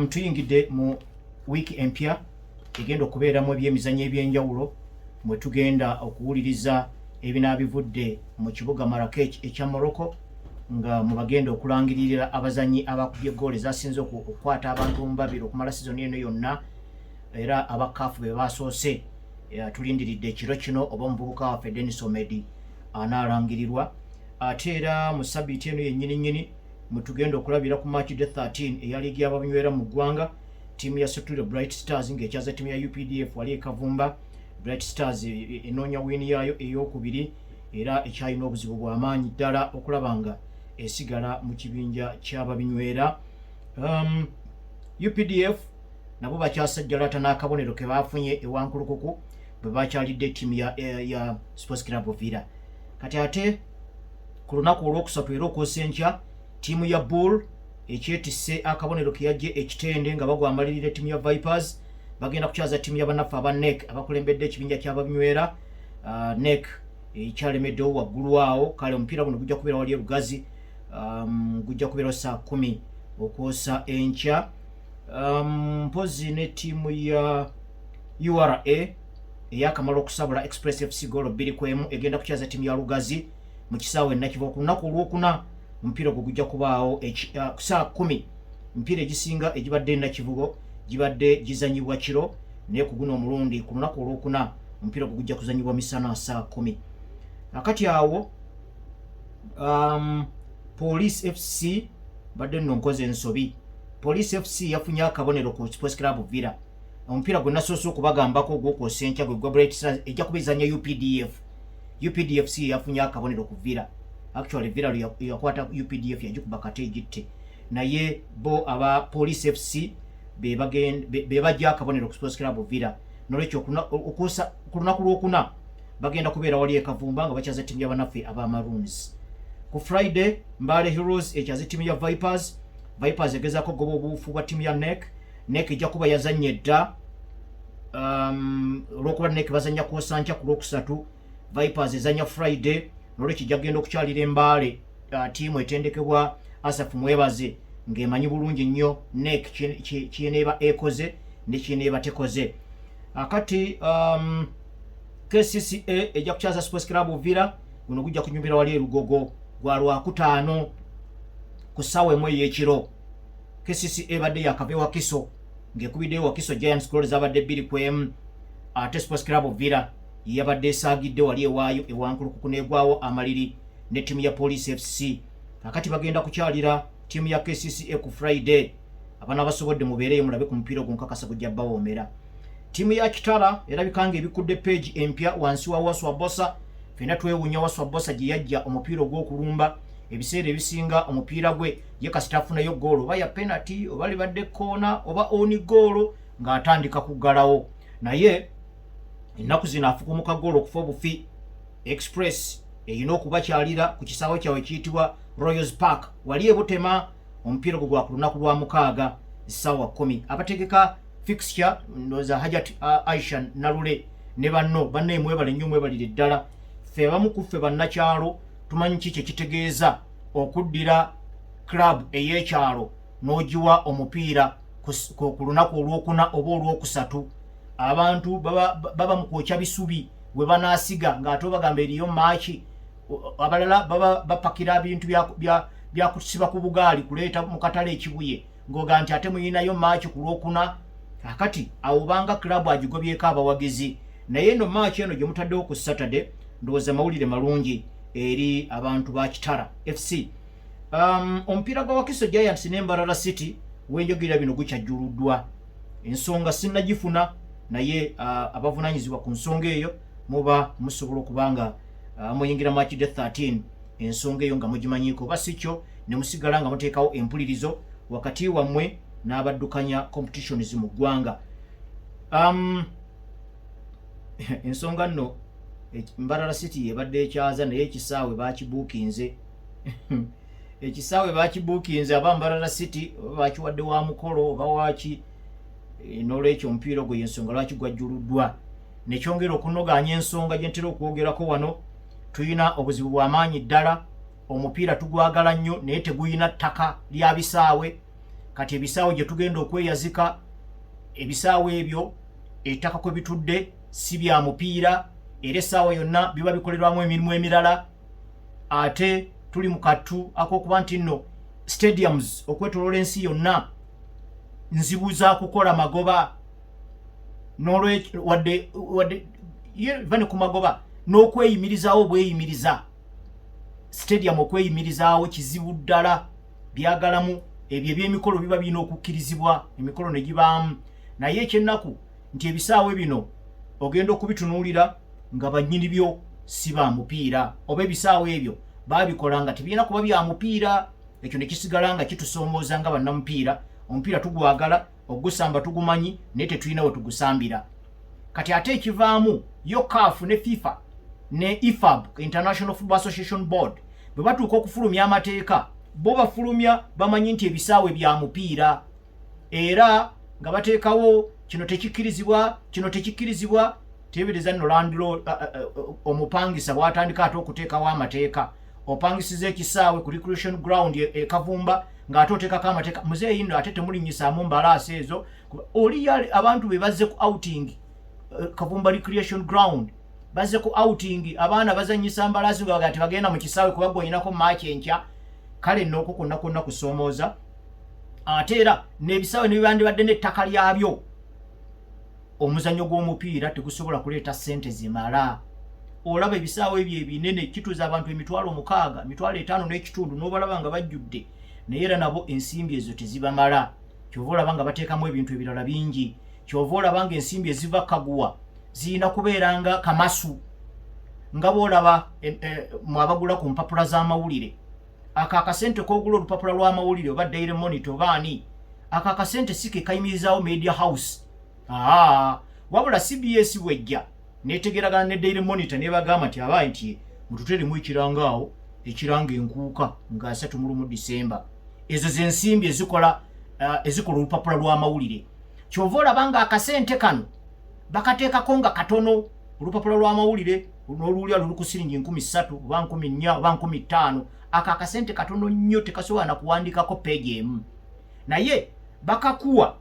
Tuyingidde mu wiiki empya egenda okubeeramu ebyemizannyo ebyenjawulo, mwe tugenda okuwuliriza ebinaabivudde mu kibuga Marrakech ekya Morocco, nga mu bagenda okulangiririra abazannyi abakubye goolo ezasinze okukwata abantu omubabiri okumala sizoni eno yonna, era aba CAF be basoose. Tulindiridde ekiro kino oba omuvubuka waffe Denis Omedi anaalangirirwa. Ate era mu sabiiti eno yennyini nnyini mwe tugenda okulabira ku match day 13 eya liigi y'abanywera mu ggwanga, ttiimu ya Sotulio Bright Stars ng'ekyaza ttiimu ya UPDF wali ekavumba. Bright Stars enoonya wiini yaayo eyokubiri, era ekyalina obuzibu bw'amaanyi ddala okulaba nga esigala mu kibinja ky'ababinywera. UPDF nabo bakyasajjalata n'akabonero ke baafunye ewankulukuku bwe bakyalidde ttiimu ya Sports Club Villa. Kati ate ku lunaku olwokusatu era okwosa enkya, ttiimu ya Bull ekyetisse akabonero ke yajje ekitende nga bagwamalirira ttiimu ya Vipers, bagenda kukyaza ttiimu ya bannaffe aba NEC abakulembedde ekibinja ky'ababinywera. NEC ekyalemeddewo waggulu awo. Kale omupiira guno gujja kubeera wali erugazi, gujja kubeerawo saa 10 okwosa enkya. Mpozi ne ttiimu ya URA eyakamala okusabula Express FC goolo 2-1 egenda kukyaza ttiimu ya Lugazi mu kisaawe Nakivubo ku lunaku olwokuna. Omupiira ogwo gujja kubaawo ku saa 10. Emipiira egisinga egibadde Nakivubo gibadde gizanyibwa kiro, naye ku guno omulundi ku lunaku olwokuna omupiira ogwo gujja kuzanyibwa misana saa 10. Akati awo Police FC, badde nno nkoze ensobi, Police FC yafunye akabonero ku Sports Club Villa. Omupiira gwe nasoose okubagambako ogwokwosa enkya gwe gwa Bright Stars ejja kuba ezanya UPDF. UPDF C yafunye akabonero ku Villa. Actually Villa yakwata UPDF yagikuba kate egitte, naye bo aba Police FC be bajja akabonero ku Sports Club Villa. Nolwekyo okusa ku lunaku lwokuna bagenda kubeera wali ekavumba nga bakyaza ttiimu y'abanaffe aba Maroons. Ku Friday, Mbale Heroes ekyaza ttiimu ya Vipers. Vipers egezaako okugoba obuwufu bwa ttiimu ya NEC. NEC ejja kuba yazannye dda. Olwokuba NEC bazannya kwosankya ku lwokusatu, Vipers ezannya Friday, nolwekyo ejja kugenda okukyalira Embaale, ttiimu etendekebwa Asaph Mwebaze ng'emanyi bulungi nnyo NEC kyeneeba ekoze ne kyeneeba tekoze. Akati KCCA ejja kukyaza Sports Club Villa. Guno gujja kunyumira wali erugogo gwa lwakutaano ku ssaawa 1 ey'ekiro. KCCA ebadde yakava ewakiso ng'ekubiddeyo Wakiso Giants goal zabadde 2-1, ate Sports Club Villa yabadde esaagidde wali ewaayo ewankulukuku n'egwawo amaliri ne ttiimu ya Police FC. Kakati bagenda kukyalira ttiimu ya KCCA ku Friday. Abaana basobodde mubeereyo mulabe ku mupiira ogwo, nkakasa gujja bawoomera. Ttiimu ya Kitara erabika nga ebikudde peegi empya wansi wa Waswa Bosa. Fenna twewuunya Waswa Bosa gye yajja omupiira ogw'okulumba. Ebiseera ebisinga omupiira gwe ye kasita afunayo goolo, oba ya penalty oba libadde koona oba own goal, ng'atandika kuggalawo, naye ennaku zino afukumuka goolo okufa obufi. Express erina okubakyalira ku kisaawe kyabwe ekiyitibwa Royals Park wali ebutema. Omupiira ogwo gwa ku lunaku lwa mukaaga ssaawa 10. Abategeka fixture, ndowooza Hajat Aisha Nalule ne banno banne, mwebale nnyo, mwebalire ddala. Ffe abamu ku ffe bannakyalo tumanyi ki kyekitegeeza okuddira club ey'ekyalo n'ogiwa omupiira ku lunaku olwokuna oba olwokusatu. Abantu baba mu kwokya bisubi we banaasiga ng'ate obagamba eriyo match. Abalala baba bapakira bintu byakusiba ku bugaali kuleeta mu katale ekibuye, ng'oga nti ate muyinayo match ku lwokuna. Kakati awo banga club agigobyeko abawagizi, naye eno match eno gye mutaddewo ku Saturday ndowooza mawulire malungi eri abantu ba Kitara FC. Omupiira gwa Wakiso Giants ne Mbarara City wenjogerera bino gukyajjuluddwa. Ensonga sinnagifuna, naye abavunanyizibwa ku nsonga eyo muba musobola okuba nga muyingira match day 13 ensonga eyo nga mugimanyiiko, oba si kyo ne musigala nga muteekawo empulirizo wakati wammwe n'abaddukanya competitions mu ggwanga. Ensonga nno Mbarara City ebadde ekyaza, naye ekisaawe bakibuukinze, ekisaawe bakibuukinze aba Mbarara City, oba bakiwadde wa mukolo oba waki. N'olwekyo omupiira ogwo yensonga lwaki gwajjuluddwa, nekyongera okunogaanya ensonga gye ntera okwogerako wano. Tulina obuzibu bw'amaanyi ddala. Omupiira tugwagala nnyo, naye teguyina ttaka lya bisaawe. Kati ebisaawe gye tugenda okweyazika, ebisaawe ebyo ettaka kwe bitudde si bya mupiira, era essaawa yonna biba bikolerwamu emirimu emirala. Ate tuli mu kattu ak'okuba nti nno stadiums okwetoloola ensi yonna nzibu za kukola magoba, n'olwekyo wadde va ne ku magoba n'okweyimirizaawo obweyimiriza, stadium okweyimirizaawo kizibu ddala. Byagalamu ebyo ebyemikolo biba birina okukkirizibwa, emikolo ne gibaamu. Naye ekyennaku nti ebisaawe bino ogenda okubitunuulira nga bannyini byo si ba mupiira, oba ebisaawe ebyo baabikola nga tebirina kuba bya mupiira. Ekyo ne kisigala nga kitusoomooza nga bannamupiira. Omupiira tugwagala, ogusamba tugumanyi, naye tetulina we tugusambira. Kati ate ekivaamu, yo CAF ne FIFA ne IFAB, International Football Association Board, bwe batuuka okufulumya amateeka, bo bafulumya bamanyi nti ebisaawe bya mupiira, era nga bateekawo kino tekikkirizibwa, kino tekikkirizibwa. Teebereza nno landlord, omupangisa bw'atandika ate okuteekawo amateeka. Opangisiza ekisaawe ku recreation ground e Kavumba, ng'ate oteekako amateeka, muzeeyi nno ate temulinnyisaamu mbalaasi ezo. Oli abantu be bazze ku outing, Kavumba recreation ground, bazze ku outing, abaana bazannyisa mbalaasi, nga bagaa tebagenda mu kisaawe kuba gwe olinako match enkya. Kale nno okwo kwonna kwonna kusoomooza. Ate era n'ebisaawe nebibandibadde n'ettaka lyabyo, omuzannyo gw'omupiira tegusobola kuleeta ssente zimala. Olaba ebisaawe ebyo ebinene kituuza abantu 6000, 5,500, n'obalaba nga bajjudde, naye era nabo ensimbi ezo tezibamala. Kyova olaba nga bateekamu ebintu ebirala bingi. Kyova olaba nga ensimbi eziva kaguwa zirina kubeera nga kamasu, nga bwolaba mwabagula ku mpapula z'amawulire. Ako akasente k'ogula olupapula lw'amawulire oba Daily Monitor oba ani, ako akasente si ke kayimirizaawo media house. Aa, wabula CBS bwejja netegeragana ne Daily Monitor nebagamba nti abaye nti mututeremu ekirango awo, ekiranga enkuuka nga 31 Disemba. Ezo zensimbi ezikola olupapula lw'amawulire. Kyova olaba nga akasente kano bakateekako nga katono. Olupapula lw'amawulire n'oluwulira luli ku siringi 3,000 oba 4,000 oba 5,000. Ako akasente katono nnyo, tekasobola na kuwandiikako peegi emu, naye bakakuwa.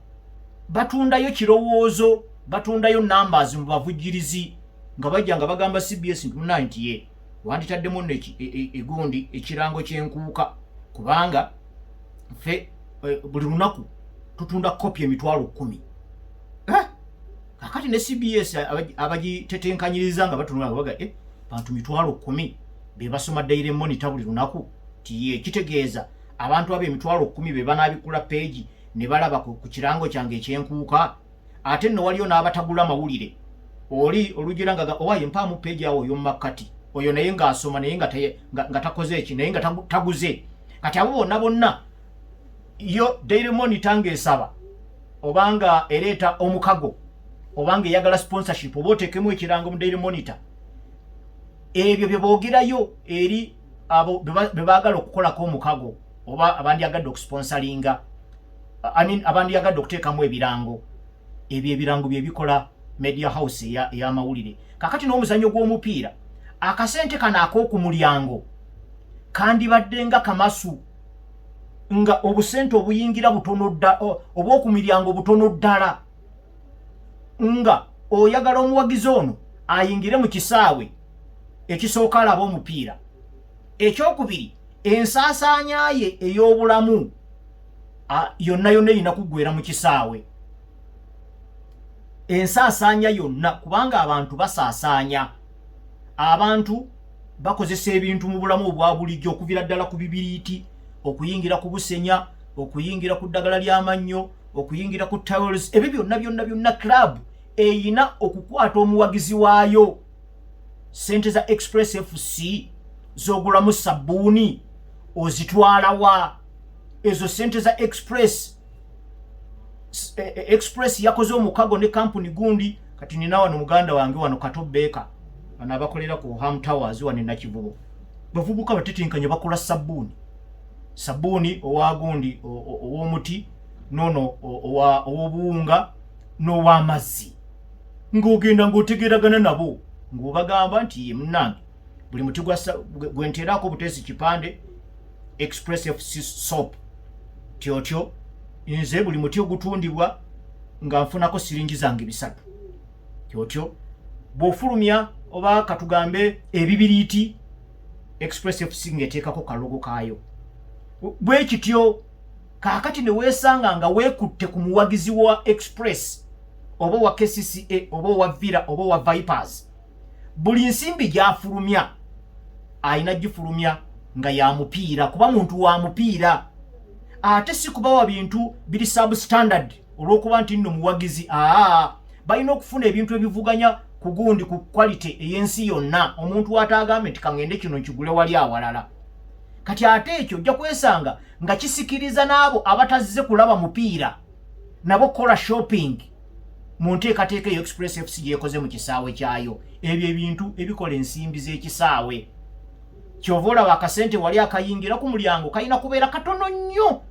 Batundayo kirowoozo, batundayo numbers mu bavujjirizi, nga bajja nga bagamba CBS nti munaye nti ye wanditaddemu nno egundi ekirango ky'enkuuka, kubanga ffe buli lunaku tutunda kopi 10,000. Eh? Kakati ne CBS abagitetenkanyiriza nga batunula nga baga, bantu 10,000 be basoma Daily Monitor buli lunaku." Tiye kitegeeza abantu abo 10,000 be banaabikula peegi ne balaba ku kirango kyange ekyenkuuka. Ate nno waliyo n'abatagula mawulire, oli olugira nga owaye mpaamu peegi awo oyo mumakkati oyo, naye ng'asoma, naye nga takoze eki, naye nga taguze. Kati abo bonna bonna, yo Daily Monitor ng'esaba obanga ereeta omukago, obanga eyagala sponsorship, oba oteekemu ekirango mu Daily Monitor, ebyo bye boogerayo eri abo be baagala okukolako omukago oba abandyagadde okusponsalinga, I mean, abandyagadde okuteekamu ebirango ebyo. Ebirango bye bikola media house ey'amawulire. Kakati n'omuzannyo gw'omupiira, akasente kano ak'oku mulyango kandibadde nga kamasu, nga obusente obuyingira butono dda, obw'oku miryango butono ddala, nga oyagala omuwagizi ono ayingire mu kisaawe. Ekisooka, alaba omupiira. Ekyokubiri, ensaasaanya ye ey'obulamu yonna yonna erina kuggwera mu kisaawe, ensaasaanya yonna, kubanga abantu basaasaanya, abantu bakozesa ebintu mu bulamu obwa bulijjo, okuviira ddala ku bibiriiti, okuyingira ku busenya, okuyingira ku ddagala ly'amannyo, okuyingira ku towels, ebyo byonna byonna byonna. Club eyina okukwata omuwagizi waayo. Sente za Express FC z'ogulamu sabbuuni ozitwalawa? Ezo sente za Express. Express yakoze omukago ne kampuni gundi. Kati nina wano muganda wange wano Kato Beeka, bano abakolera ku Ham Towers wano Nakivubo, bavubuka batetenkanya, bakola sabbuuni, sabbuuni owa gundi, ow'omuti, nono ow'obuwunga n'ow'amazzi, ng'ogenda ng'otegeeragana nabo, ng'obagamba nti ye munnange, buli muti gwe nteerako obuteesi kipande Express FC soap, tyotyo. Nze buli muti ogutundibwa nga nfunako siringi zange 300. Kyotyo bw'ofulumya oba katugambe ebibiriiti, Express FC ng'eteekako kalogo kaayo bwe kityo. Kaakati ne weesanga nga weekutte ku muwagizi wa Express oba owa KCCA oba owa Villa oba owa Vipers, buli nsimbi gy'afulumya alina gifulumya nga ya mupiira, kuba muntu wa mupiira, ate si kubawa bintu biri substandard olw'okuba nti nno muwagizi. Aa, balina okufuna ebintu ebivuganya ku gundi, ku quality ey'ensi yonna, omuntu ataagambe nti kaŋŋende kino nkigule wali awalala. Kati ate ekyo ojja kwesanga nga kisikiriza n'abo abatazze kulaba mupiira nabo kukola shopping mu nteekateeka eyo Express FC gyekoze mu kisaawe kyayo. Ebyo ebintu ebikola ensimbi z'ekisaawe, kyova olaba akasente wali akayingira ku mulyango kalina kubeera katono nnyo,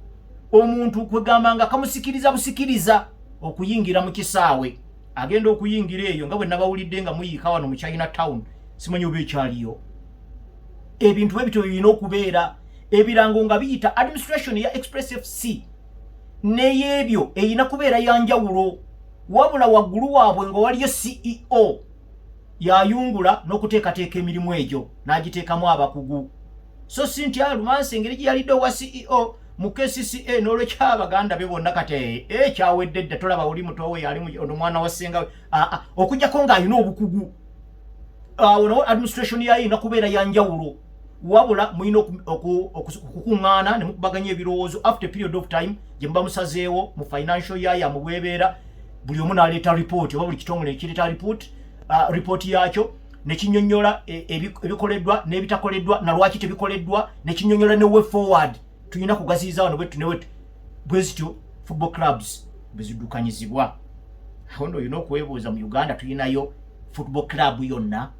omuntu kwegamba nga kamusikiriza busikiriza okuyingira mu kisaawe. Agenda okuyingira eyo nga bwe nabawulidde nga muyiika wano mu China Town, simanyi oba ekyaliyo. Ebintu bwe bityo birina okubeera ebirango nga biyita administration ya Express FC n'eyebyo erina kubeera ya njawulo, wabula waggulu waabwe nga waliyo CEO yayungula n'okuteekateeka emirimu egyo n'agiteekamu abakugu, so si nti alumansi engeri gye yalidde owa CEO mu KCCA n'olwekyo abaganda be bonna kati ekyawedde dda. Tolaba oli mutowe yali ono mwana wa ssenga we, okuggyako ng'alina obukugu awo nawo administration yayo erina kubeera ya njawulo. Wabula mulina okukuŋŋaana ne mukubaganya ebirowoozo after a period of time gye muba musazeewo mu financial year mu bwebeera, buli omu n'aleeta report oba buli kitongole ekireeta report yakyo nekinyonyola ebikoleddwa n'ebitakoleddwa na lwaki tebikoleddwa, nekinyonyola ne way forward, tulina kugaziyiza wano bwetu ne wetu. Bwe zityo football clubs bwe ziddukanyizibwa. Awo nno olina okwebuuza, mu Uganda tulinayo football club yonna?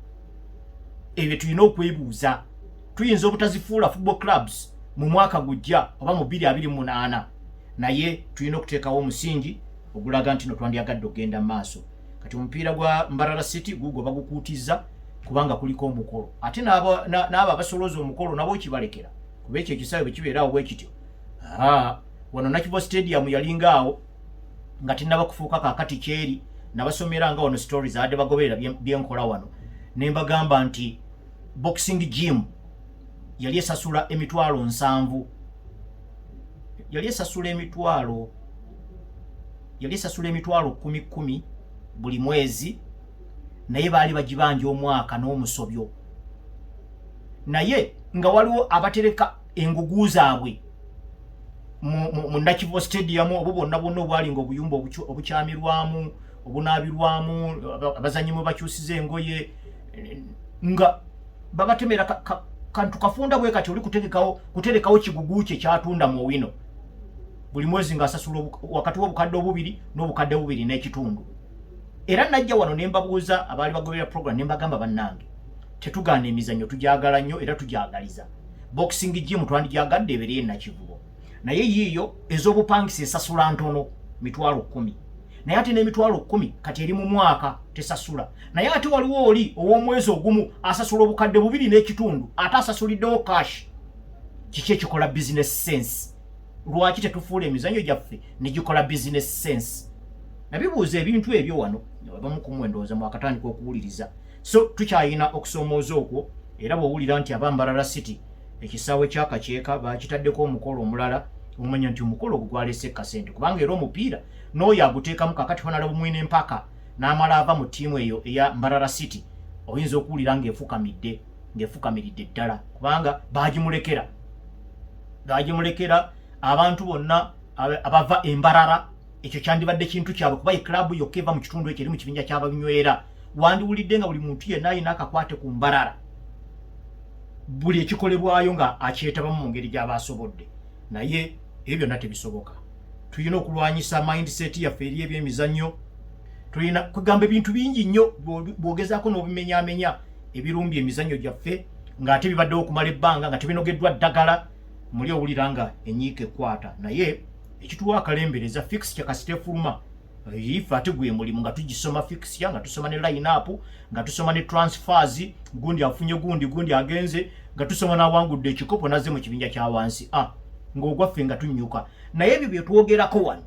Ebyo tulina okwebuuza. Tuyinza obutazifuula football clubs mu mwaka gujja oba mu 2028, naye tulina okuteekawo omusingi ogulaga nti no twandyagadde okugenda mu maaso. Kati omupiira gwa Mbarara City gugwo bagukuutizza kubanga kuliko omukolo, ate n'abo abasolooza omukolo nabo kibalekera, kuba ekyo ekisaawe bwe kibeeraawo bwe kityo. Wano Nakivubo Stadium yalinga awo nga tennaba kufuuka kaakati kyeri. Nabasomera nga wano stories abadde bagoberera byenkola wano, ne mbagamba nti boxing gym yali esasula 700,000, yali esasula emitwalo kumi kumi buli mwezi, naye baali bagibanja omwaka n'omusobyo, naye nga waliwo abatereka engugu zaabwe mu Nakivubo Stadium, obwo bwonna bwonna obwali nga obuyumba obukyamirwamu, obunaabirwamu, abazanyi mwe bakyusiza engoye, nga babatemera kantu kafunda bwe kati, oli kuterekawo kigugu kye kyatunda mu wino buli mwezi ng'asasula wakati w'obukadde 2 n'obukadde 2.5. Era najja wano ne mbabuuza abaali bagoberera program, ne mbagamba, "Bannange, tetugaana emizannyo, tugyagala nnyo era tugyagaliza. Boxing gym twandyagadde ebeere Nakivubo, naye yiiyo ez'obupangisa esasula ntono, 100,000, naye ate n'emitwalo 10 kati eri mu mwaka tesasula. Naye ate waliwo oli ow'omwezi ogumu asasula obukadde 2.5, ate asasuliddewo cash. Kiki ekikola business sense? Lwaki tetufuula emizannyo gyaffe ne gikola business sense?" Nabibuuza ebintu ebyo wano, abamu kumwe ndowooza mwakatandika okuwuliriza. So tukyayina okusoomooza okwo. Era bw'owulira nti aba Mbarara City ekisaawe kyakakyeka bakitaddeko omukolo omulala, omanya nti omukolo ogwo gwaleese kasente, kubanga era omupiira n'oyo aguteekamu. Kakati Honorable Mwine Mpaka n'amala ava mu ttiimu eyo eya Mbarara City, oyinza okuwulira ng'efukamidde, ng'efukamiridde ddala, kubanga baagimulekera abantu bonna abava Embarara. Ekyo kyandibadde kintu kyabwe, kuba ekilaabu yokka eva mu kitundu ekyo eri mu kibinja ky'abanywera. Wandiwulidde nga buli muntu yenna alina akakwate ku Mbarara, buli ekikolebwayo nga akyetabamu mu ngeri gy'aba asobodde, naye ebyo byonna tebisoboka. Tulina okulwanyisa mindset yaffe eri ebyemizannyo. Tulina kugamba ebintu bingi nnyo bw'ogezaako n'obimenyaamenya ebirumbi emizannyo gyaffe, ng'ate bibaddewo okumala ebbanga nga tebinogeddwa ddagala. Muli owulira nga enyiika ekwata, naye ekituwa akalembereza fixture kasita efuluma, ife ate gwe mulimu nga tugisoma fixture, nga tusoma ne line up, nga tusoma ne transfers, gundi afunye gundi, gundi agenze, nga tusoma n'awangudde ekikopo nazze mu kibinja kya wansi. Ah, Ng'ogwaffe nga tunnyuka, naye ebyo bye twogerako wano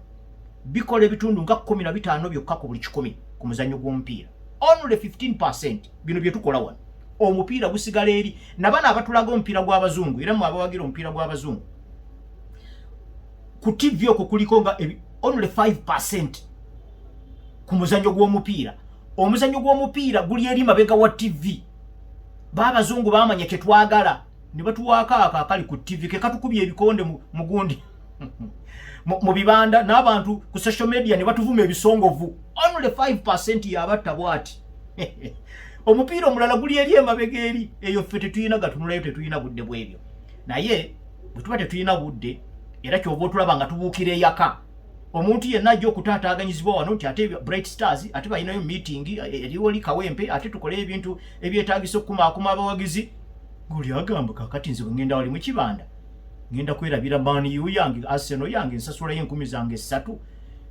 bikola ebitundu nga 15 byokka ku buli 100 ku muzannyo gw'omupiira, only 15. Bino bye tukola wano, omupiira gusigala eri. Nabano abatulaga omupiira gw'abazungu, era mwe abawagira omupiira gw'abazungu ku TV, okwo kuliko nga only 5 ku muzannyo gw'omupiira. Omuzannyo gw'omupiira guli eri mabega wa TV. Baabazungu bamanya kyetwagala ne batuwaako ako akali ku TV, ke katukubya ebikonde mu gundi mu bibanda n'abantu ku social media ne batuvuma ebisongovu. Only 5 yabatta bwati. Omupiira omulala guli eri emabega eri eyo, ffe tetulina gatunulayo, tetulina budde bwebyo. Naye bwe tuba tetulina budde, era kyova otulaba nga tubuukira eyaka. Omuntu yenna ajja okutaataaganyizibwa wano nti ate Bright Stars, ate balinayo meeting eriwo li Kawempe, ate tukole ebintu ebyetaagisa okukumaakuma abawagizi. Guli agamba, kakati nze bwe ngenda wali mu kibanda, ngenda kwerabira Man U yange, Arsenal yange, nsasulayo 3000,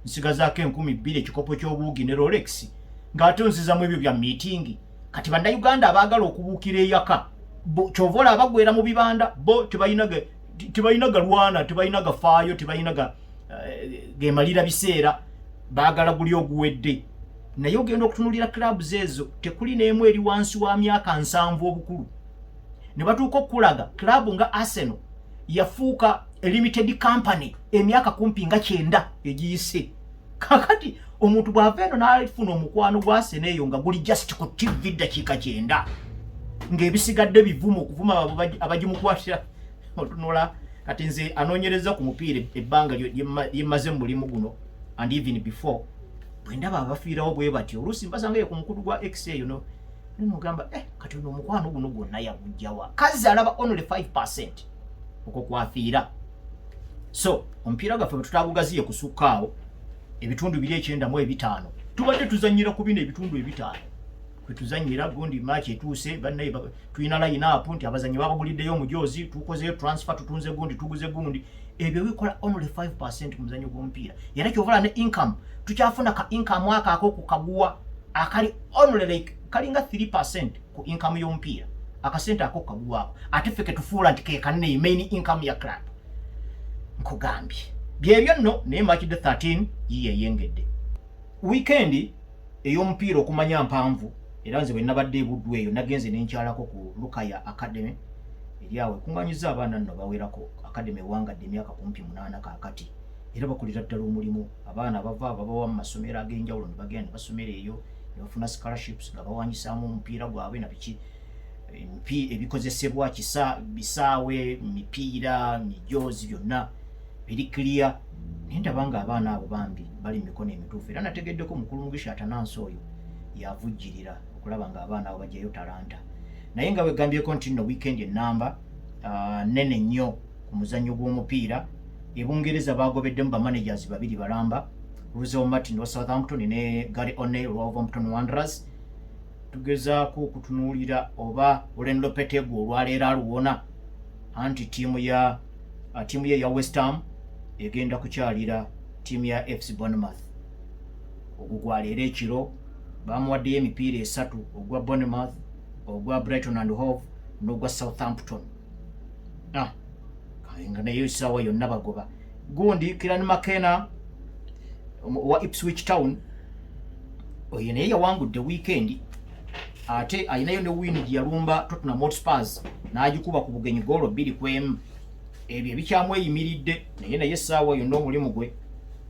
nsigazaako 2000, ekikopo ky'obuugi ne Rolex, ng'ate nzizamu ebyo bya meeting. Kati Bannayuganda abaagala okubuukira eyaka, kyova olaba bagwera mu bibanda. Bo tebalina galwana, tebalina gafaayo, tebalina gemalira biseera, baagala guli oguwedde. Naye ogenda okutunulira clubs ezo, tekuli n'emu eri wansi wa myaka 70 obukulu. Ne batuuka okulaga club nga Arsenal yafuuka a limited company emyaka kumpi nga 90 egiyise. Kakati omuntu bw'ava eno n'afuna omukwano gwa Arsenal eyo nga guli just ku TV ddakiika 90, ng'ebisigadde bivumu, okuvuma abo abagimukwatira. Otunula kati nze anoonyereza ku mupiira ebbanga lyemmaze mu mulimu guno and even before, bwe ndaba abafiirawo bwe batyo, oluusi mbasangayo ku mukutu gwa X eyo, no nomugamba, eh, kati ono omukwano guno gwonna yagujjawa? Kazi alaba only 5 okwo kwafiira. So omupiira gwaffe bwe tutagugaziye kusukka awo ebitundu biri 95, tubadde tuzanyira ku bino ebitundu 50 kwe tuzanyira. Gundi match etuuse, bannaye, tulina line up nti abazanyi babaguliddeyo omujoozi, tukozeyo transfer, tutunze gundi, tuguze gundi. Ebyo bikola only 5 ku muzanyo gw'omupiira. Era kyovala ne income, tukyafuna ka income ako ak'okukaguwa akali only like kalinga 3 ku income y'omupiira, akasente ak'okukaguwaako, ate ffe ketufuula nti ke kanene, main income ya club. Nkugambye byebyo nno. Naye match day 13 yiye eyengedde weekend ey'omupiira okumanya mpanvu. Era nze bwe nabadde ebuddu eyo, nagenze nenkyalako ku Lukaya Academy eri awo ekuŋŋanyiza abaana nno bawerako. Academy ewangadde emyaka kumpi 8 kaakati, era bakolera ddala omulimu. Abaana bava babawa mu masomero ag'enjawulo ne bagenda ne basomera eyo ne bafuna scholarships nga bawanyisaamu omupiira gwabwe na biki, ebikozesebwa kisa bisaawe, mipiira, mijoozi, byonna biri clear. Naye ndaba nga abaana abo bambi bali mu mikono emituufu. Era nategeddeko mukulu Mugisha Atanansi oyo yavujjirira okulaba nga abaana abo bajjayo talanta. Naye nga wegambyeko nti nno weekend enamba nene nnyo ku muzannyo gw'omupiira. Ebungereza bagobeddemu bamanagers babiri balamba, Russell Martin wa Southampton ne Gary O'Neil wa Wolverhampton Wanderers. Tugezaako okutunuulira oba Julen Lopetegui olwaleero aluwona, anti ttiimu ye ya West Ham egenda kukyalira ttiimu ya FC Bournemouth. Ogwo gwaleero ekiro. Bamuwaddeyo emipiira esatu, ogwa Bournemouth, ogwa Brighton and Hove n'ogwa Southampton. Ah, nga naye essaawa yonna bagoba gundi Kieran McKenna owa Ipswich Town. Oyo naye yawangudde weekend, ate ayinayo ne win gye yalumba Tottenham Hotspurs n'agikuba ku bugenyi goolo 2-1. Ebyo ebikyamweyimiridde, naye essaawa yonna omulimu gwe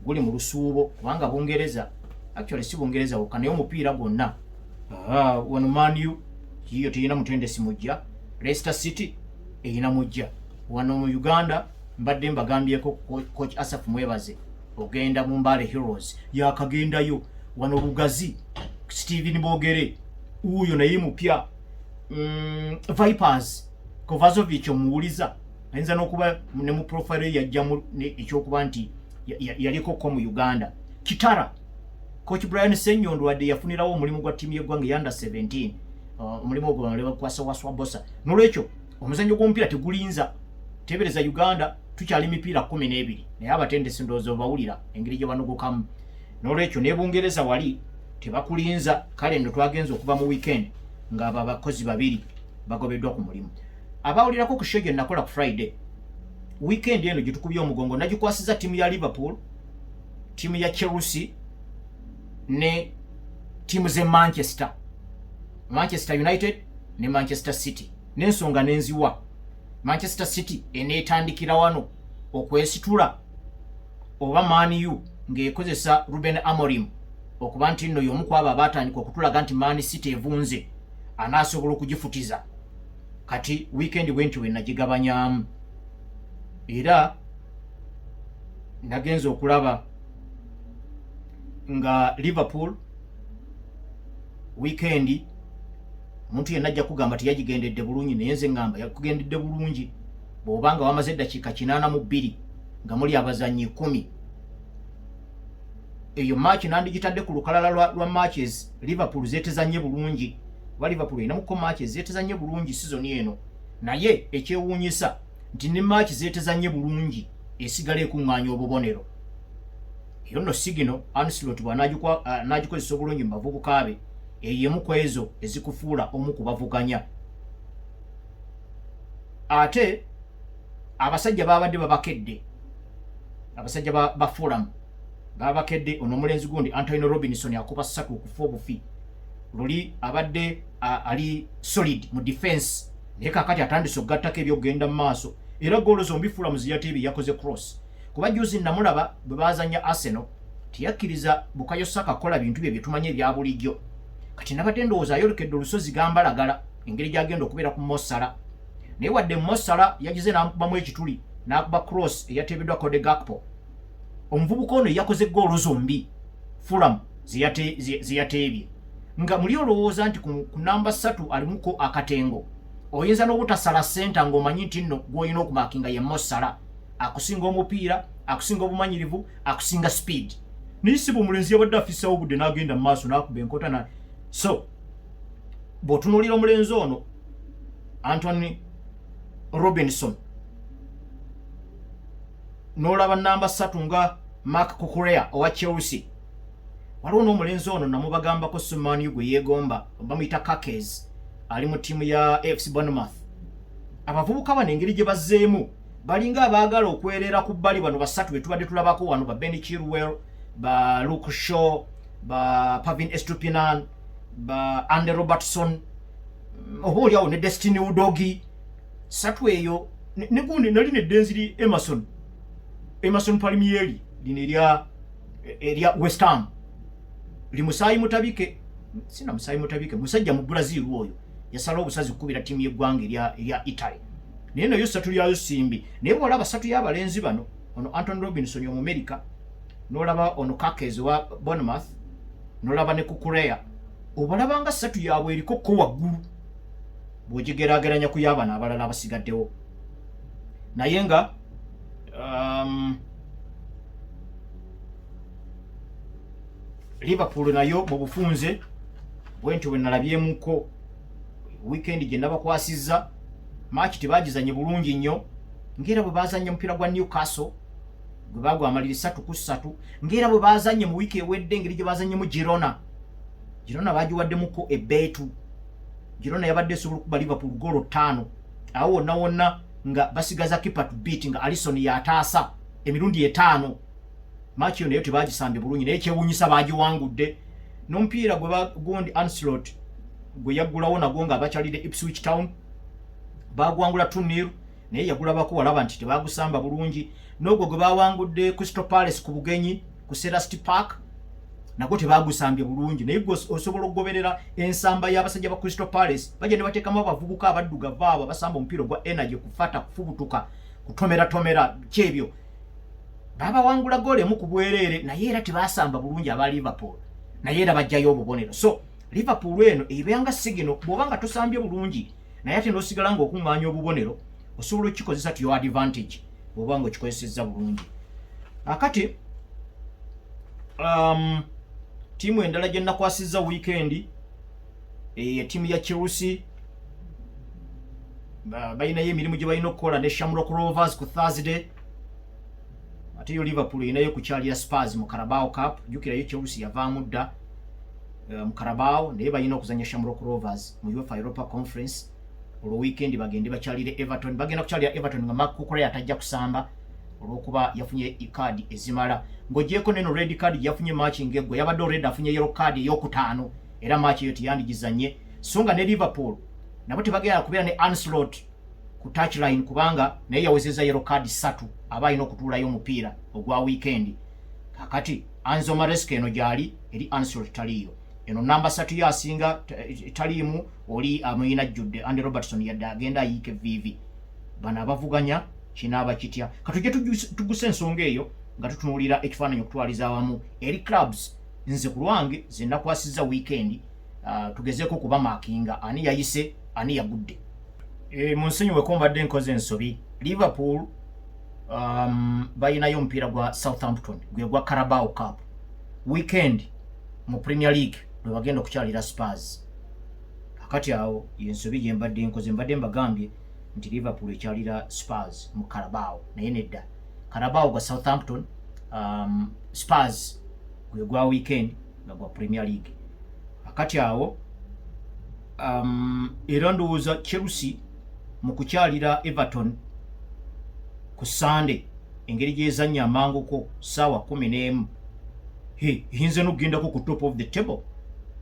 guli mu lusuubo, kubanga Bungereza, actually si Bungereza wokka, naye omupiira gwonna. Ah, wano Man U yiyo teyina mutendesi mujja, Leicester City erina mujja. Wano mu Uganda mbadde mbagambyeko coach Asaph Mwebaze ogenda mu Mbale Heroes, yakagendayo. Wano Lugazi, Steven Bogere uyo naye mupya. Vipers, Kovazovic omuwuliza ayinza n'okuba ne mu profile yajjamu ekyokuba nti yaliko ko mu Uganda. Kitara, coach Brian Ssenyondo wadde yafunirawo omulimu gwa ttiimu y'eggwanga eya under 17, omulimu ogwo bakwasa Waswa Bosa. Nolwekyo omuzannyo gw'omupiira tegulinza. Tebereza Uganda tukyali mipiira 12, naye abatendesi ndowooza obawulira engeri gye banogokamu. Nolwekyo ne Bungereza wali tebakulinza. Kale nno twagenza okuva mu weekend ng'abo abakozi babiri bagobeddwa ku mulimu. Abawulirako ku show gye nakola ku Friday, Weekend eno gyetukubye omugongo nagikwasiza ttiimu ya Liverpool, ttiimu ya Chelsea ne ttiimu z'e Manchester, Manchester United ne Manchester City. N'ensonga nenziwa, Manchester City eneetandikira wano okwesitula oba Man U ng'ekozesa Ruben Amorim okuba nti nno y'omu ku abo abaatandika okutulaga nti Man City evunze, anaasobola okugifutiza. Kati weekend bwentyo bwe nagigabanyaamu, era nagenza okulaba nga Liverpool weekend omuntu yenna ajja kugamba teyagigendedde bulungi, naye nze ŋŋamba yakugendedde bulungi bw'oba nga wamaze eddakiika 82 nga muli abazannyi 10. Eyo match nandigitadde ku lukalala lwa matches Liverpool zeetezannye bulungi, kuba Liverpool erinamuko matches zeetezannye bulungi season eno. Naye ekyewuunyisa nti ne match zeetezannye bulungi esigala ekuŋŋaanya obubonero. Eyo nno signal Ancelotti bw'anaagikozesa obulungi mu bavubuka be, eyo emu ku ezo ezikufuula omu ku bavuganya. Ate abasajja babadde babakedde, abasajja ba Fulham babakedde. Ono omulenzi gundi Antonio Robinson akuba ssatu okufa obufi. Luli abadde ali solid mu defense, naye kakati atandise okugattako ebyokugenda mu maaso, era goolo zombi Fulham ziyateebye yakoze cross. Kuba juzi namulaba bwe bazanya Arsenal, teyakkiriza Bukayo Saka kukola bintu bye byetumanyi ebya bulijjo. Kati nabadde ndowooza ayolekedde olusozi gambalagala engeri gyagenda okubeera ku Mo Salah, naye wadde Mo Salah yagize n'amukubamu ekituli n'akuba cross eyateebeddwa Cody Gakpo, omuvubuka ono yakoze goolo zombi Fulham zeyateebye. Nga muli olowooza nti ku namba 3 alimuko akatengo, oyinza n'obutasala senta ng'omanyi nti nno gw'olina okumakinga ye Mo Salah, akusinga omupiira, akusinga obumanyirivu, akusinga speed. Naye siba omulenzi yabadde afissawo obudde n'agenda mu maaso n'akuba enkota na. So bw'otunuulira omulenzi ono Anthony Robinson, n'olaba namba 3 nga Marc Cucurella owa Chelsea, waliwo n'omulenzi ono namubagambako Sumani gwe yeegomba, bamuyita Kerkez, ali mu ttiimu ya AFC Bournemouth. Abavubuka bano engeri gye bazzeemu balinga abaagala okwerera ku bbali bano basatu be tubadde tulabako wano, ba Ben Chilwell, ba Luke Shaw, ba Pervis Estupinan, ba Andy Robertson, oba oliawo ne Destiny Udogie. Satu eyo ne gundi nali neddenzi li Emerson Palmieri, lino erya West Ham, li musaayi mutabike, sina musaayi mutabike, musajja mu Brazil oyo yasala obusazi kukubira ttiimu y'eggwanga erya Italy, naye nayo satu lyayo simbi. Naye bw'olaba satu y'abalenzi bano, ono Anton Robinson Omumerika, n'olaba ono Kerkez wa Bournemouth, n'olaba ne Cucurella, obalaba nga satu yaabwe eriko ko waggulu bw'ogigeraageranya ku y'abano abalala abasigaddewo. Naye nga Liverpool nayo mu bufunze bwentyo bwe nalabyemuko weekend gye nabakwasizza. Match tebagizanye bulungi nnyo, ng'era bwe bazanye omupiira gwa Newcastle gwe bagwamalira 3-3, ng'era bwe bazanye mu wiiki ewedde engeri gye bazanyemu Girona. Girona bagiwaddemuko ebbeetu. Girona yabadde esobola okuba Liverpool goolo 5 awo wonna wonna nga basigaza keeper to beat, nga Alisson yataasa emirundi 5. Match yo nayo tebagisambye bulungi, naye kyewuunyisa bagiwangudde. N'omupiira gwe gundi Ancelotti gwe yaggulawo nagwo nga bakyalidde Ipswich Town, bagwangula 2-0, naye yagulabako walaba nti tebagusamba bulungi. N'ogwo gwe bawangudde Crystal Palace ku bugenyi ku Selhurst Park, nagwo tebagusambye bulungi, naye gwe osobola okugoberera ensamba y'abasajja ba Crystal Palace, bajja ne bateekamu abavubuka abaddugavu abo abasamba omupiira ogwa energy, kufata, kufubutuka, kutomeratomera kyebyo. Babawangula goolo 1 ku bwereere, naye era tebasamba bulungi aba Liverpool, naye era bajjayo obubonero. So Liverpool eno ebeanga signal, bw'oba nga tosambye bulungi naye ate n'osigala ng'okuŋŋaanya obubonero, osobola okukikozesa to your advantage bw'oba nga okikozesezza bulungi. Akati ttiimu endala gye nakwasizza weekend, ttiimu ya Chelsea, balinayo emirimu gye balina okukola ne Shamrock Rovers ku Thursday. Ate yo Liverpool erinayo kukyalira Spurs mu Carabao Cup. Jjukirayo Chelsea yavaamu dda mu Carabao, naye balina okuzanya Shamrock Rovers mu UEFA Europa Conference. Olwo weekend bagende bakyalire Everton. Bagenda kukyalira Everton nga Marc Cucurella atajja kusamba olw'okuba yafunye kaadi ezimala, ng'ogyeko neno red card yafunye match ng'eggwa. Yabadde already afunye yellow card eyokutaano, era match eyo teyandigizanye. So nga ne Liverpool nabo tebagenda kubeera ne Arne Slot ku touchline, kubanga naye yawezezza yellow card 3, aba alina okutuulayo omupiira ogwa weekend. Kakati Enzo Maresca eno gyali eri, Arne Slot taliiyo. Eno namba 3 yo asinga taliimu, oli amuyina ajjudde Andy Robertson, yadde agenda ayiika evviivi. Bano abavuganya kinaaba kitya? Katujje tuguse ensonga eyo nga tutunuulira ekifaananyi okutwaliza awamu eri clubs. Nze ku lwange ze nakwasizza weekend, tugezeeko okubamarkinga ani yayise, ani yagudde. Mu nsonyiweko, mbadde nkoze ensobi. Liverpool balinayo omupiira gwa Southampton, gwe gwa Carabao Cup. Weekend mu Premier League lwe bagenda okukyalira Spurs. Kakati awo yensobi gye mbadde nkoze. Mbadde mbagambye nti Liverpool ekyalira Spurs mu Carabao, naye nedda, Carabao gwa Southampton, Spurs gwe gwa weekend nga gwa Premier League. Akati awo era ndowooza Chelsea mu kukyalira Everton ku Sunday, engeri gyezannya amanguko saawa 11, eyinza n'okugendako ku top of the table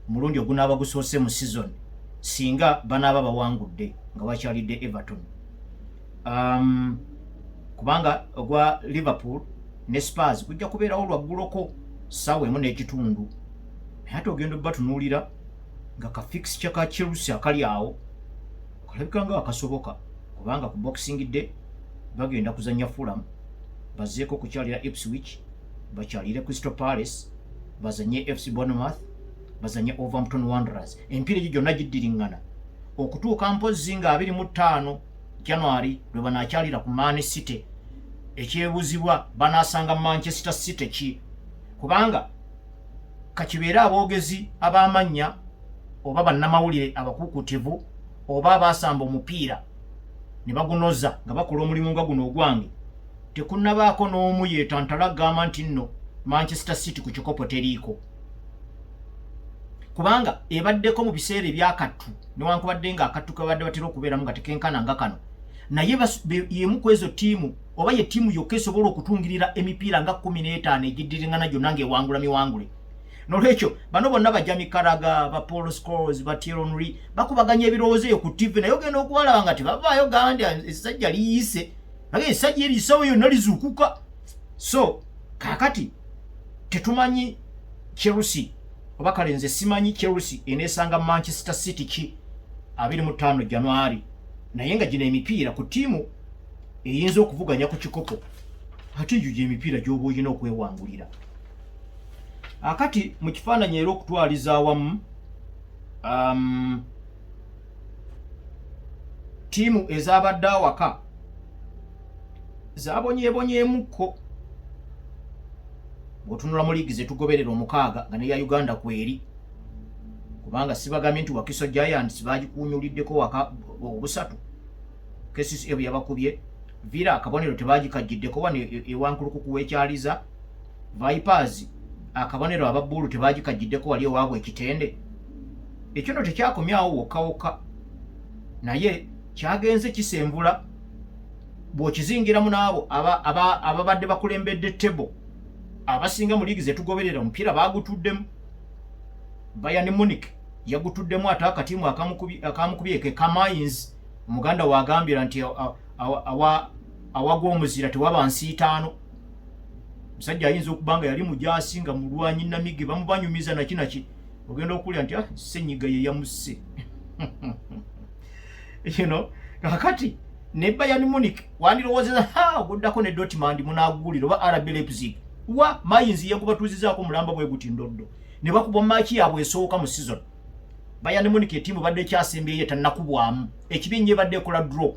omulundi ogunaaba gusoose mu season, singa banaaba bawangudde nga bakyalidde Everton, kubanga ogwa Liverpool ne Spurs gujja kubeerawo lwagguloko ssaawa 1.5. Naye ate ogenda obbatunuulira nga ka fixture ka Chelsea akali awo kalabika nga akasoboka, kubanga ku Boxing Day bagenda kuzanya Fulham, bazeeko okukyalira Ipswich, bakyalire Crystal Palace, bazanye FC Bournemouth, bazanye Wolverhampton Wanderers. Emipiira egyo gyonna giddiriŋŋana okutuuka mpozzi nga 25 January lwe banaakyalira ku Man City. Ekyebuzibwa, banaasanga Manchester City ki? Kubanga kakibeere aboogezi ab'amannya oba bannamawulire abakuukutivu oba abaasamba omupiira ne bagunoza nga bakola omulimu nga guno ogwange, tekunnabaako n'omu yeetantala agamba nti nno Manchester City ku kikopo teriiko, kubanga ebaddeko mu biseera ebyakattu, newankubadde nga akattu kebadde batera okubeeramu nga tekenkana nga kano. Naye yemu ku ezo ttiimu, oba ye ttiimu yokka esobola okutungirira emipiira nga 15 egiddiriŋŋana gyonna ng'ewangula miwangule. Nolwekyo bano bonna ba Jamie Carragher, ba Paul Scholes, ba Thierry Henry bakubaganya ebirowoozo eyo ku TV, naye ogenda okubalaba nga tebavaayo gandi essajja liyise, age essajja erisawo yonna lizuukuka. So kaakati tetumanyi Chelsea, oba kale nze simanyi Chelsea eneesanga Manchester City ki 25 January. Naye nga gino emipiira ku ttiimu eyinza okuvuganya ku kikopo, ate egyo gyemipiira gy'oba olina okwewangulira. Akati mu kifaananyi era okutwaliza awamu, ttiimu ezabadde awaka zabonyeebonyeemukko. Bw'otunula mu liigi zetugoberera omukaaga, nga neya Uganda kweri, kubanga sibagambye nti Wakiso Giants bagikuunyuliddeko waka obusatu, KCCA bwe yabakubye. Villa akabonero tebagikajjiddeko wano ewankulukuku w'ekyaliza. Vipers akabonero ababbuulu tebagikajjiddeko wali ewaabwe ekitende. Ekyo no tekyakomyawo wokka wokka, naye kyagenze kisenvula bw'okizingiramu n'abo ababadde bakulembedde table. Abasinga mu liigi zetugoberera omupiira bagutuddemu. Bayern Munich yagutuddemu, ate akatiimu akamukubye ke ka Mainz. Omuganda wagambira nti awagwa omuzira tewaba nsiitaano. Musajja ayinza okuba nga yali mujaasi, nga mulwanyi namige, bamubanyumiza naki naki, ogenda okulya nti ah, senyiga ye yamusse. Kakati ne Bayern Munich wandirowoozeza ha oguddako ne Dortmund munaguwulira oba RB Leipzig wa Mainz yegubatuuzizaako mulamba bwe guti ndoddo ne bakubwa maaki yaabwe esooka mu season. Bayern Munich etiimu badde ekyasembyeyo etannakubwamu ekibi ennyo, ebadde ekola draw.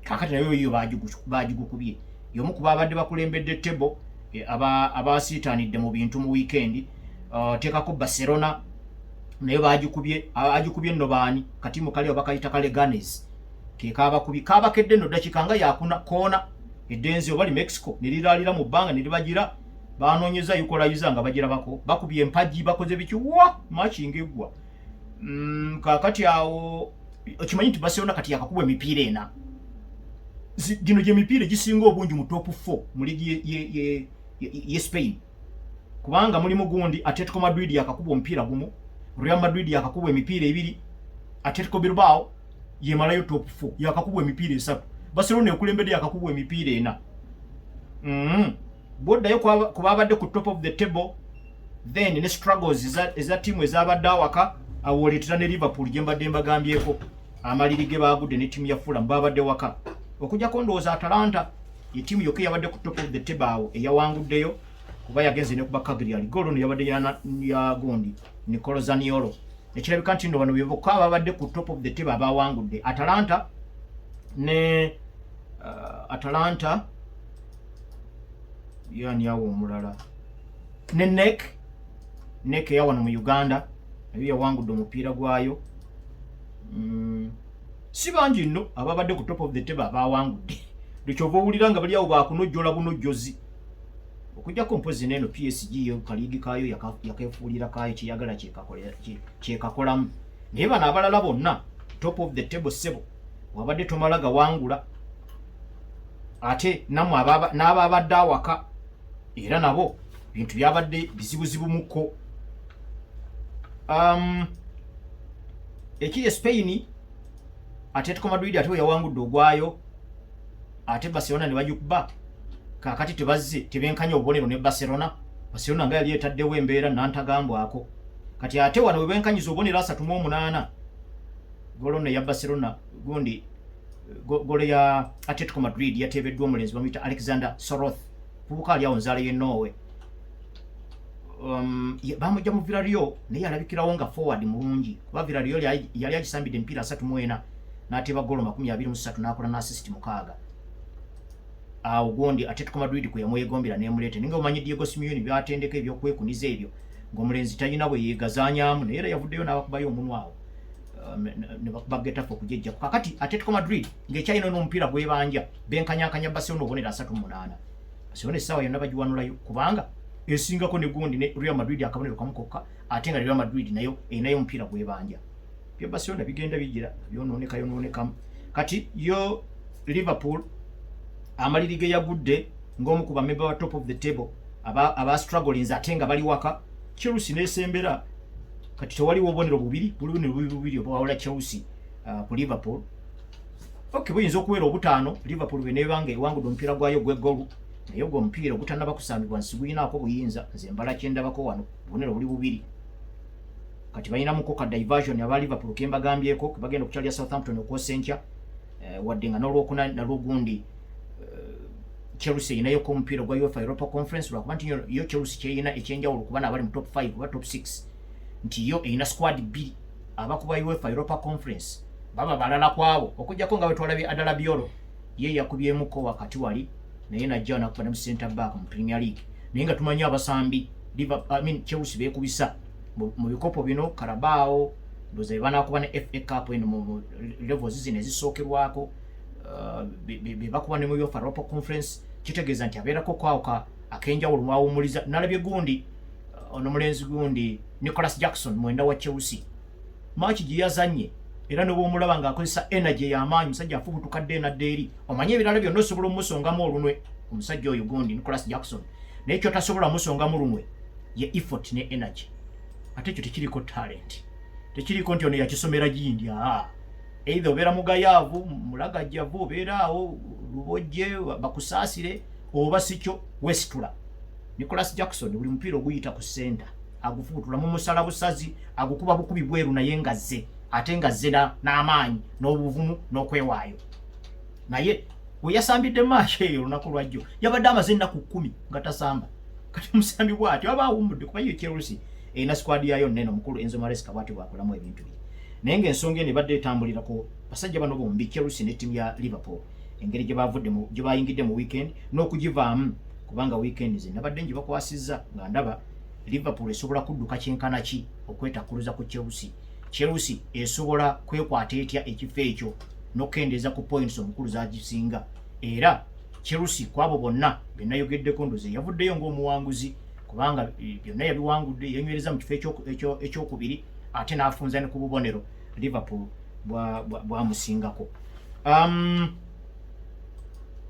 Kakati nayo yo bagigukubye. Y'omu ku babadde bakulembedde table abasiitaanidde mu bintu mu weekend. Teekako Barcelona, naye bagikubye. Agikubye nno baani? Katiimu kali oba kayita ka Leganes ke kabakubye, kabakedde nno ddakiika nga yakuna koona eddenzi oba li Mexico ne liraalira mu bbanga ne libagira. Banoonyeza equalizer nga bagirabako, bakubye empagi, bakoze biki, wa match ng'eggwa. Kaakati awo Okimanyi nti Barcelona kati yakakubwa emipiira ena. Gino gyemipiira egisinga obungi mu top 4 mu liigi ye Spain, kubanga mulimu gundi Atletico Madrid yakakubwa omupiira gumu, Real Madrid yakakubwa emipiira ebiri, Atletico Bilbao yemalayo top 4 yakakubwa emipiira esatu, Barcelona ekulembedde yakakubwa emipiira ena. Bwoddayo ku babadde ku top of the table, then ne struggles eza ttiimu ezabadde awaka, awo oleetera ne Liverpool gye mbadde mbagambyeko amaliri ge baagudde ne ttiimu ya Fulham, babadde waka. Okujjako ndowooza Atalanta ye ttiimu yokka eyabadde ku top of the table awo eyawanguddeyo, kuba yagenze ne kuba Cagliari. Goolo no yabadde ya gundi Nicolo Zaniolo. Ekirabika nti nno bano be bokka ababadde ku top of the table abawangudde, Atalanta ne Atalanta yani awo omulala ne NEC eyawano mu Uganda nayo yawangudde omupiira gwayo. Si bangi nno ababadde ku top of the table abawangudde, lwekyova owulira nga bali awo bakunojjola bunojjozi, okujjako mpozi neeno PSG yo kaliigi kaayo yakefuulira kaayo, kyeyagala kyekakolamu. Naye bano abalala bonna top of the table, ssebo, wabadde tomala gawangula. Ate nammwe n'ababadde awaka era nabo bintu byabadde bizibuzibu mukko. Ekiri e Spain, Atletico Madrid ate we yawangudde ogwayo, ate Barcelona ne bagikuba. Kaakati tebazze tebenkanya obubonero ne Barcelona. Barcelona nga yali etaddewo embeera nantagambwako. Kati ate wano we benkanyiza obubonero 38, golo nno eya Barcelona gundi golo ya Atletico Madrid yateebeddwa omulenzi bamuyita Alexander Sorloth, muvubuka ali awo nzaala ye Norway. Bamujja mu Villarreal, naye alabikirawo nga forward mulungi, kuba Villarreal yali agisambidde emipiira 34 n'ateeba golo 23 n'akola n'assist 6. Awo gundi Atletico Madrid kwe yamwegombera n'emuleeta. Naye nga omanyi Diego Simeone byatendeka ebyokwekuniza ebyo, ng'omulenzi talina bwe yeegazaanyaamu, naye era yavuddeyo n'abakubayo omunwa awo ne bakuba Getafe okujejjako. Kakati Atletico Madrid ng'ekyalina n'omupiira gwebanja, benkanyankanya Barcelona obubonero 38. Barcelona essaawa yonna bagiwanulayo, kubanga esingako ne gundi ne Real Madrid akabonero kamu kokka, ate nga Real Madrid nayo erinayo omupiira gwebanja. Bya Barcelona bigenda bigira nga byonooneka yonoonekamu. Kati yo Liverpool amaliri ge yagudde ng'omu ku bamemba ba top of the table aba strugglinze, ate nga bali waka, Chelsea nesembera. Kati tewaliwo obubonero bubiri, buli bubonero bubiri bubiri obwawula Chelsea ku Liverpool. Ok, buyinza okuwera obutaano Liverpool bweneebanga ewangudde omupiira gwayo gw'eggolu, naye ogwo omupiira ogutannaba kusambibwa nsiguyinaako buyinza. Nze mbala kyendabako wano, bubonero buli bubiri. Kati balinamuko ka diversion aba Liverpool kembagambyeko, kebagenda okukyalira Southampton okwosa enkya, wadde nga n'olwokuna nalwo gundi Chelsea erinayo omupiira ogwa UEFA Europa Conference, lwakuba nti yo Chelsea kyerina ekyenjawulo kuba naabali mu top 5 oba top 6 nti yo erina squad bbiri. Abakuba UEFA Europa Conference baba balala kwabo, okujjako nga bwetwalabye Adarabioyo, ye yakubyemuko wakati wali, naye najja nakuba ne mu center back mu Premier League. Naye nga tumanyi abasambi I mean, Chelsea beekubisa mu bikopo bino Carabao, ndowooza banakuba ne FA Cup eno mu levels zino ezisookerwako, be bakuba ne mu UEFA Europa Conference. Kitegeeza nti abeerako kwawo ka ak'enjawulo mwawumuliza. Nalabye gundi ono mulenzi gundi Nicholas Jackson, mwenda wa Chelsea, match gye yazanye, era ne bw'omulaba ng'akozesa energy ey'amaanyi, musajja afubutuka dde enadda eri. Omanye ebirala byonna osobola omusongamu olunwe omusajja oyo gundi Nicholas Jackson, naye kyotasobola musongamu lunwe ye effort ne energy. Ate ekyo tekiriko talent, tekiriko nti ono yakisomera gindi. Aa, either obeera mugayaavu, mulagajjavu, obeera awo lubojje bakusaasire, oba sikyo wesitula. Nicholas Jackson buli mupiira oguyita ku center agufubutula mu musala busazi, agukuba bukubi bweru, naye nga zze ate nga zze n'amaanyi n'obuvumu n'okwewaayo. Naye we yasambidde match eyo olunaku lwajjo, yabadde amaze ennaku 10 nga tasamba. Kati omusambi bw'atyo aba awummudde, kuba yo Chelsea erina squad yayo nnene. Omukulu Enzo Maresca bw'atyo bw'akolamu ebintu bye. Naye ng'ensonga eno ebadde etambulira ku basajja bano bombi, Chelsea ne ttiimu ya Liverpool, engeri gye bavudde gye bayingidde mu weekend n'okugivaamu, kubanga weekend ze nabadde ngibakwasizza nga ndaba Liverpool esobola kudduka kyenkana ki okwetakkuluza ku Chelsea, Chelsea esobola kwekwata etya ekifo ekyo n'okukendeeza ku points omukulu zagisinga. Era Chelsea kwabo bonna be nayogeddeko, ndoze yavuddeyo ng'omuwanguzi, kubanga byonna yabiwangudde, yenywereza mu kifo ekyokubiri, ate n'afunza ne ku bubonero Liverpool. Bwamusingako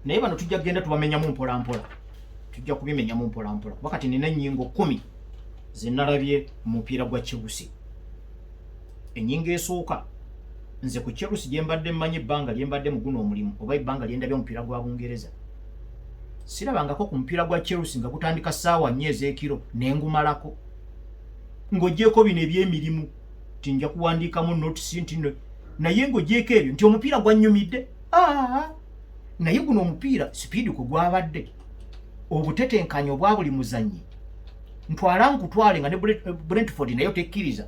naye bano tujja kugenda tubamenyamu mpola mpola, tujja kubimenyamu mpola mpola, kuba kati nina ennyingo 10 zenalabye mu mupiira gwa Chelsea. Ennyingo esooka, nze ku Chelsea gye mbadde mmanyi, ebbanga lye mbadde mu guno omulimu oba ebbanga lye ndabye omupiira gwa Bungereza, sirabangako ku mupiira gwa Chelsea nga gutandika ssaawa 4 ez'ekiro nengumalako, ng'ogyeko bino ebyemirimu nti nja kuwandiikamu notes nti no, naye ng'ogyeko ebyo nti omupiira gwannyumidde. Aa, naye guno omupiira speed kwe gwabadde, obutetenkanya obwa buli muzannyi, ntwala nkutwale, nga ne Brentford nayo tekkiriza.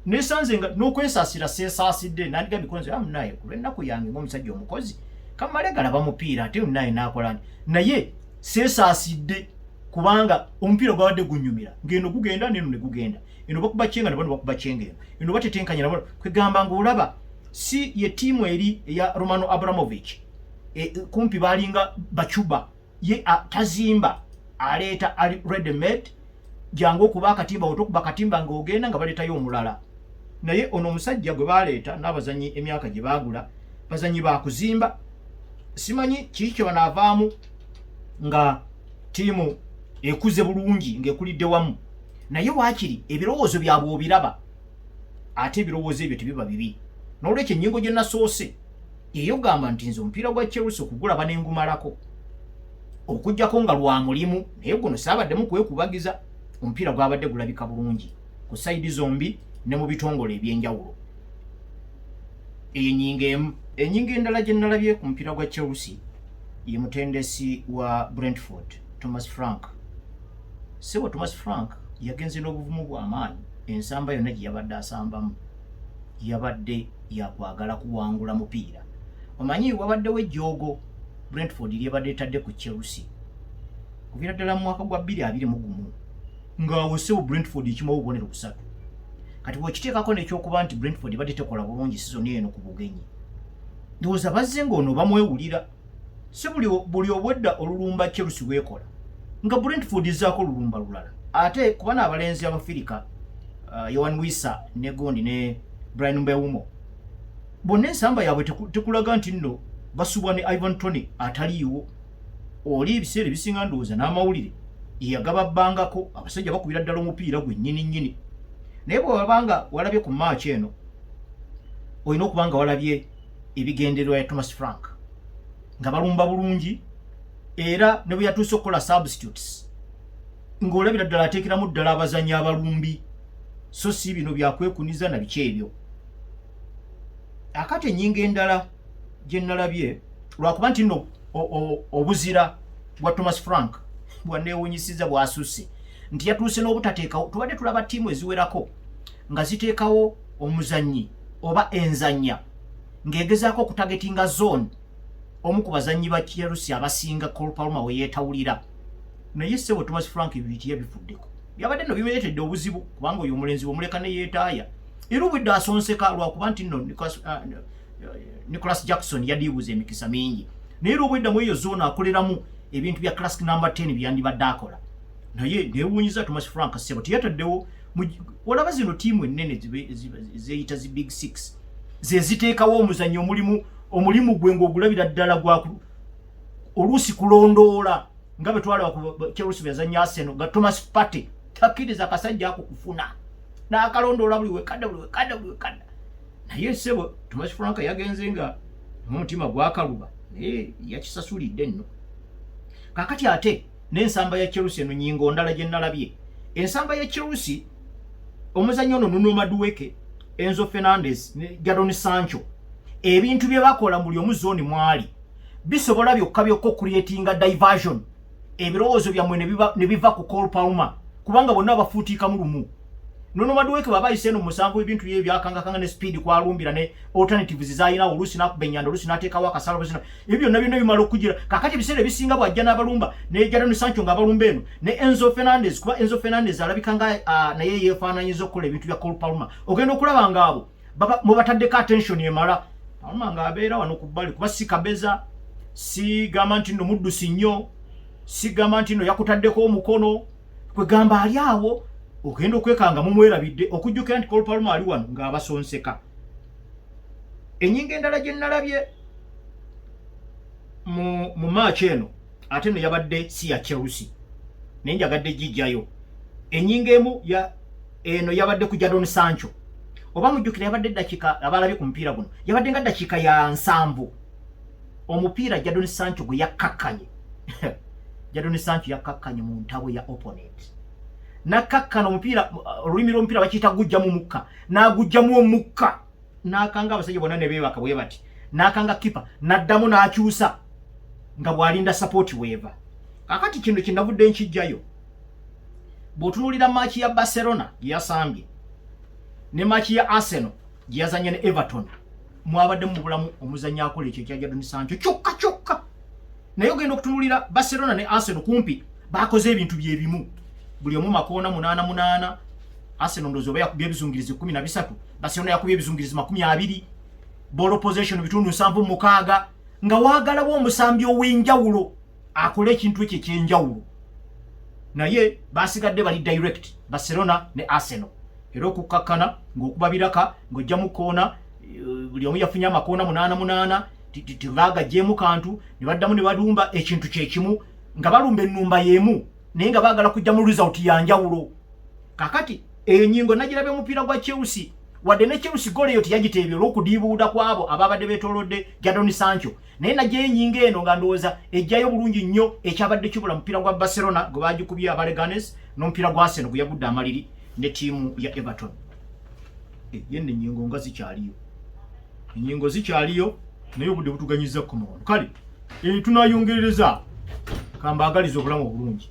Nesanze nga n'okwesaasira seesaasidde, nandigambye konze amunaye ku lw'ennaku yange ng'omusajja omukozi kamale galaba mupiira, ate naye naakola nti naye seesaasidde, kubanga omupiira gwabadde gunyumira, ng'eno gugenda neno ne gugenda eno, bakuba kyenga ne bano bakuba kyenga eno, eno batetenkanya nabo. Kwegamba ng'olaba si ye ttiimu eri eya Romano Abramovich, kumpi balinga bacuba ye tazimba, aleeta ali ready made, jangu okuba akatimba, otokuba akatimba ng'ogenda nga baleetayo omulala. Naye ono omusajja gwe baleeta n'abazanyi emyaka gye baagula, bazanyi bakuzimba. Simanyi kiki kye banaavaamu nga ttiimu ekuze bulungi, ng'ekulidde wamu, naye waakiri ebirowoozo byabwe obiraba, ate ebirowoozo ebyo tebiba bibi. N'olwekyo ennyingo gye nasoose eyo gamba nti nze omupiira gwa Chelsea okugulaba nengumalako, okugjako nga lwa mulimu, naye guno saabaddemu kwekubagiza. Omupiira gwabadde gulabika bulungi ku side zombi ne mu bitongole ebyenjawulo. Eyo ennyingo emu. Ennyingo endala gye nalabye ku mupiira gwa Chelsea ye mutendesi wa Brentford, Thomas Frank. Sebo Thomas Frank yagenze n'obuvumu bw'amaanyi. Ensamba yonna gye yabadde asambamu yabadde yakwagala kuwangula mupiira. Omanyi wabaddewo ejjoogo Brentford lyebadde etadde ku Chelsea kuviira ddala mu mwaka gwa 2021, ng'awo sebo Brentford ekimawo obubonero busatu. Kati bw'okiteekako n'ekyokuba nti Brentford ebadde tekola bulungi sizoni eno ku bugenyi, ndowooza bazze ng'ono bamwewulira. Si buli obwedda olulumba Chelsea lwekola nga Brentford ezzaako olulumba lulala, ate kuba n'abalenzi Abafirika, Yoane Wissa ne gundi ne Bryan Mbeumo, bonna ensamba yaabwe tekulaga nti nno basubwa ne Ivan Toney ataliiwo. Oli ebiseera ebisinga ndowooza n'amawulire yeyagababbangako. Abasajja bakubira ddala omupiira gwe nnyini nnyini. Naye bwe wabanga walabye ku match eno, olina okuba nga walabye ebigendererwa ya Thomas Frank nga balumba bulungi, era ne bwe yatuuse okukola substitutes ng'olabira ddala ateekeramu ddala abazannyi abalumbi, so si bino byakwekuniza na biki ebyo. Akati ennyingo endala gye nalabye, lwakuba nti nno obuzira bwa Thomas Frank bwaneewunyisiza, bwasusse nti yatuuse n'obutateekawo. Tubadde tulaba ttiimu eziwerako nga ziteekawo omuzannyi oba enzannya ng'egezaako okutargetinga zone omu ku bazannyi ba Chelsea abasinga, Cole Palmer, we yeetawulira. Naye ssebo Thomas Frank ebyo tiyabifuddeko. Byabadde nno bimuleetedde obuzibu, kubanga oyo omulenzi bwomuleka ne yeetaaya, era obwedde asonseka, lwakuba nti nno Nicholas Jackson yadiibuza emikisa mingi, naye era obwedda mu eyo zone akoleramu ebintu bya classic number 10 byandibadde akola. Naye newuunyiza Thomas Frank ssebo teyataddewo. Olaba zino ttiimu ennene zeyita zi Big Six ze ziteekawo omuzannyo omulimu gwe ng'ogulabira ddala gwa oluusi kulondoola, nga bwe twalaba ku Chelsea bwe yazannya Arsenal, nga Thomas Partey takkiriza akasajja ako kufuna, n'akalondoola buli wekadda, buli wekadda, buli wekadda. Naye ssebo Thomas Frank yagenze nga omutima gwakaluba, naye yakisasulidde nno. Kakati ate n'ensamba ya Chelsea eno, nyingo ndala gye nalabye, ensamba ya Chelsea, omuzannyi ono Noni Madueke, Enzo Fernandez ne Jadon Sancho, ebintu bye bakola buli omu zone mwali bisobola byokka byokka okucreatinga diversion, ebirowoozo byammwe ne biva ku Cole Palmer, kubanga bonna bafuutiikamu lumu. Noni Madueke baba ayise eno musanvu, ebintu bye byakangakanga ne speed kwalumbira ne alternatives zalina, oluusi n'akuba ennyanda, oluusi n'ateekawo akasala, oluusi ebyo byonna byonna bimala okugira. Kakati ebiseera ebisinga bw'ajja n'abalumba ne Jadon Sancho ng'abalumba eno ne Enzo Fernandez, kuba Enzo Fernandez alabika nga naye yeefaananyiza okukola ebintu bya Cole Palmer, ogenda okulaba ng'abo mubataddeko attention emala. Palmer ng'abeera wano ku bbali, kuba si kabeza, si gamba nti nno muddusi nnyo, si gamba nti nno yakutaddeko omukono, kwegamba ali awo ogenda okwekanga mumwerabidde okujjukira nti Cole Palmer ali wano ng'abasonseka. Enyingo endala gye nalabye mu match eno, ate no yabadde si ya Chelsea, naye njagadde gijjayo. Enyingo emu ya eno yabadde ku Jadon Sancho. Oba mujjukira, yabadde eddakiika, abalabye ku mupiira guno, yabadde nga ddakiika ya 70, omupiira Jadon Sancho gwe yakkakkanye. Jadon Sancho yakkakkanye mu ntabo ya opponent, nakkakkana omupiira. Olulimi lw'omupiira bakiyita gujjamu mukka, n'agujjamu omukka, n'akanga abasajja bonna ne beebaka bwe bati, n'akanga kipa, n'addamu n'akyusa nga bw'alinda support weeva. Kakati kino kinavudde nkijjayo, bw'otunuulira match ya Barcelona gye yasambye ne match ya Arsenal gye yazanye ne Everton, mwabadde mu bulamu omuzannyi akola ekyo ekya Jadon Sancho kyokka kyokka. Naye ogenda okutunuulira Barcelona ne Arsenal, kumpi bakoze ebintu byebimu, buli omu makoona munaana munaana. Arsenal ndowooza oba yakubye ebizungirizi 13, Barcelona yakubye ebizungirizi 20, ball possession 76%, nga waagalawo omusambi ow'enjawulo akole ekintu ekyo ekyenjawulo. Naye basigadde bali direct, Barcelona ne Arsenal, era okukkakkana ng'okuba biraka ng'ojja mu koona, buli omu yafunye amakoona munaana munaana, tebagaggyemu kantu, ne baddamu ne balumba ekintu kyekimu, nga balumba ennumba y'emu, naye nga baagala kujja mu result ya njawulo. Kakati enyingo nagirabye omupiira gwa Chelsea, wadde ne Chelsea goal eyo teyagiteebye olw'okudiibuuda kwabo ababadde beetoolodde Jadon Sancho, naye najjayo enyingo eno nga ndowooza ejjayo bulungi nnyo ekyabadde kibula mupiira gwa Barcelona gwe bagikubye aba Leganes, n'omupiira gwa Arsenal gwe yagudde amaliri ne ttiimu ya Everton. Yenna ennyingo nga zikyaliyo, ennyingo zikyaliyo, naye obudde butuganyiza kukoma wano. Kale tunayongerereza, kambaagaliza obulamu obulungi.